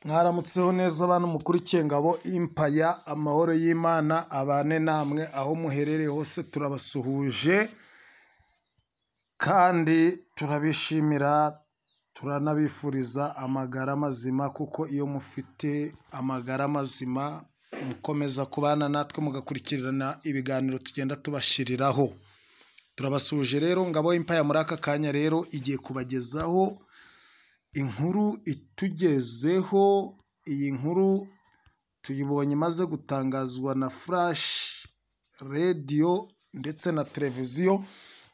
Mwaramutseho neza bantu mukurikiye Ngabo Empire, amahoro y'Imana abane namwe aho muherereye hose, turabasuhuje kandi turabishimira, turanabifuriza amagara mazima kuko iyo mufite amagara mazima mukomeza kubana natwe mugakurikirana ibiganiro tugenda tubashiriraho. Turabasuhuje rero, Ngabo Empire muri aka kanya rero igiye kubagezaho inkuru itugezeho. Iyi nkuru tuyibonye imaze gutangazwa na Flash radiyo ndetse na televiziyo.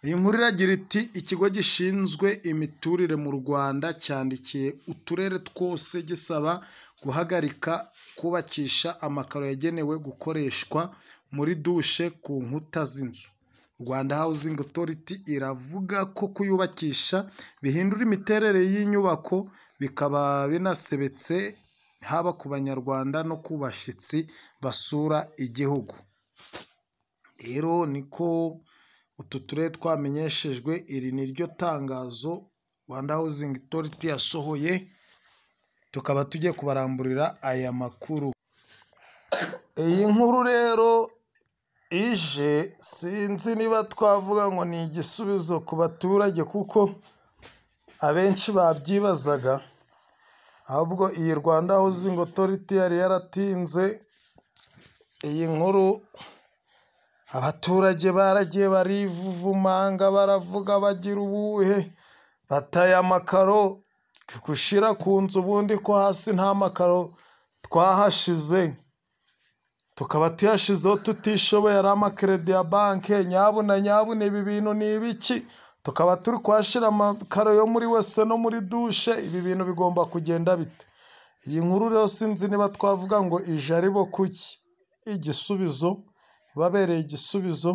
Iyi nkuru iragira iti: "Ikigo gishinzwe imiturire mu Rwanda cyandikiye uturere twose gisaba guhagarika kubakisha amakaro yagenewe gukoreshwa muri dushe ku nkuta z'inzu." Rwanda Housing Authority iravuga ko kuyubakisha bihindura imiterere y'inyubako, bikaba binasebetse haba ku Banyarwanda no ku bashyitsi basura igihugu. Rero niko utu turere twamenyeshejwe, iri ni ryo tangazo Rwanda Housing Authority yasohoye, tukaba tugiye kubaramburira aya makuru. Iyi nkuru rero ije, sinzi niba twavuga ngo ni igisubizo ku baturage kuko abenshi babyibazaga, ahubwo iyi Rwanda Housing Authority yari yaratinze. Iyi nkuru abaturage baragiye barivuvumanga, baravuga bagira ubuhe, bataye amakaro gushyira ku nzu, ubundi ko hasi nta makaro twahashize, tukaba tuyashizeho tutishoboye, ari amakeredi ya banki, nyabuna nyabuna ibi bintu ni ibiki? Tukaba turi kuhashyira amakaro yo muri WC no muri dushe, ibi bintu bigomba kugenda bite? Iyi nkuru rero sinzi niba twavuga ngo ije ari bo kuki igisubizo, ibabereye igisubizo.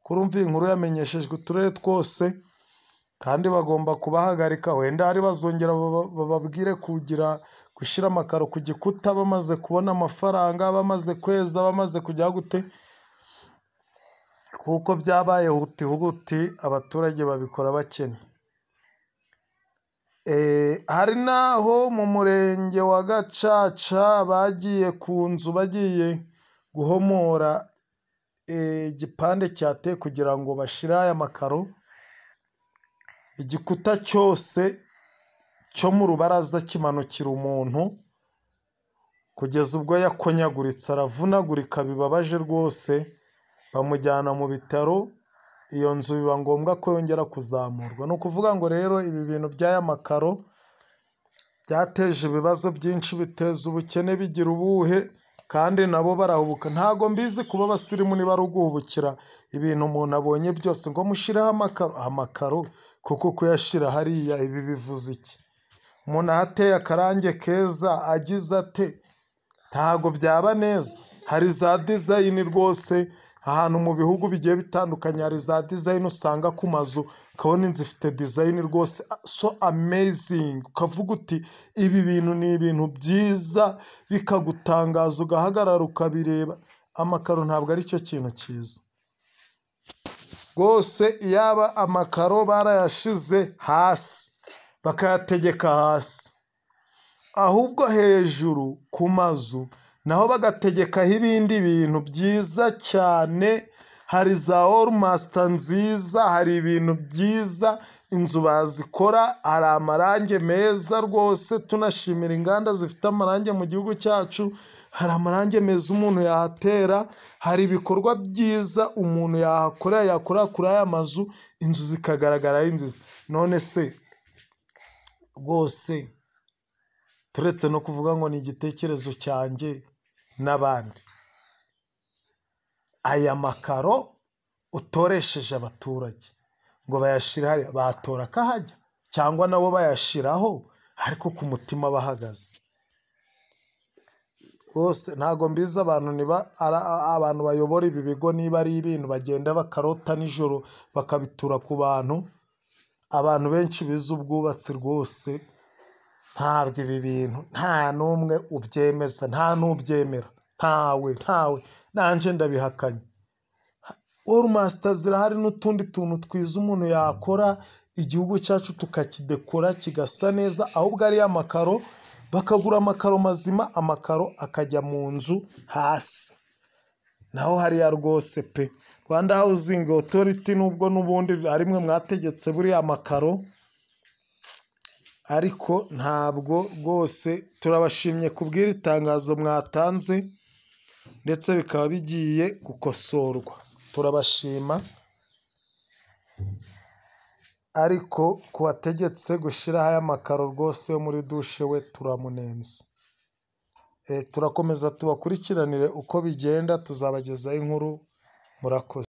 Kurumva iyi nkuru yamenyeshejwe uturere twose kandi bagomba kubahagarika, wenda hari bazongera bababwire kugira gushyira amakaro ku gikuta bamaze kubona amafaranga, bamaze kweza, bamaze kujya gute, kuko byabaye huti huti, abaturage babikora bakennye. Hari n'aho mu murenge wa Gacaca bagiye ku nzu bagiye guhomora igipande cyateye kugira ngo bashyire aya makaro, igikuta cyose cyo mu rubaraza kimanukira umuntu kugeza ubwo yakonyaguritse aravunagurika bibabaje rwose, bamujyana mu bitaro, iyo nzu biba ngombwa ko yongera kuzamurwa. Ni ukuvuga ngo rero ibi bintu by'aya makaro byateje ibibazo byinshi, biteza ubukene, bigira ubuhe, kandi nabo barahubuka. Ntago mbizi kuba abasirimu niba ari uguhubukira ibintu umuntu abonye byose ngo mushyireho amakaro, amakaro kuko kuyashyira hariya ibi bivuze iki? Umuntu ahateye akarange keza agize ate? Ntago byaba neza. Hari za design rwose ahantu mu bihugu bigiye bitandukanye, hari za design usanga ku mazu, ukabona inzu ifite design rwose so amazing, ukavuga uti ibi bintu ni ibintu byiza, bikagutangaza ugahagarara ukabireba. Amakaro ntabwo ari cyo kintu cyiza rwose, iyaba amakaro barayashize hasi bakayategeka hasi, ahubwo hejuru ku mazu naho bagategekaho ibindi bintu byiza cyane. Hari za wall master nziza, hari ibintu byiza inzu bazikora, hari amarangi meza rwose, tunashimira inganda zifite amarangi mu gihugu cyacu, hari amarangi meza umuntu yahatera, hari ibikorwa byiza umuntu yahakorera, yakorera kuri aya mazu, inzu zikagaragara ari nziza. None se rwose turetse no kuvuga ngo ni igitekerezo cyanjye n'abandi, aya makaro utoresheje abaturage ngo bayashyire hariya, batora akahajya cyangwa nabo bayashyiraho ariko ku mutima bahagaze. Rwose ntago mbizi abantu niba abantu bayobora ibi bigo niba ari ibintu bagenda bakarota nijoro bakabitura ku bantu, abantu benshi bize ubwubatsi rwose ntabwo ibi bintu nta n'umwe ubyemeza, nta n'ubyemera, ntawe ntawe, nanjye ndabihakanye. Wall master zirahari n'utundi tuntu twiza umuntu yakora, igihugu cyacu tukakidekora kigasa neza, ahubwo ariya makaro Bakagura amakaro mazima, amakaro akajya mu nzu hasi. Naho hariya rwose pe, Rwanda Housing Authority nubwo n'ubundi ari mwe mwategetse buriya makaro, ariko ntabwo rwose turabashimye kubw'iri tangazo mwatanze, ndetse bikaba bigiye gukosorwa. Turabashima, ariko ku wategetse gushyiraho aya makaro rwose yo muri dushe we turamunenze. Turakomeza tubakurikiranire uko bigenda, tuzabagezaho inkuru, murakoze.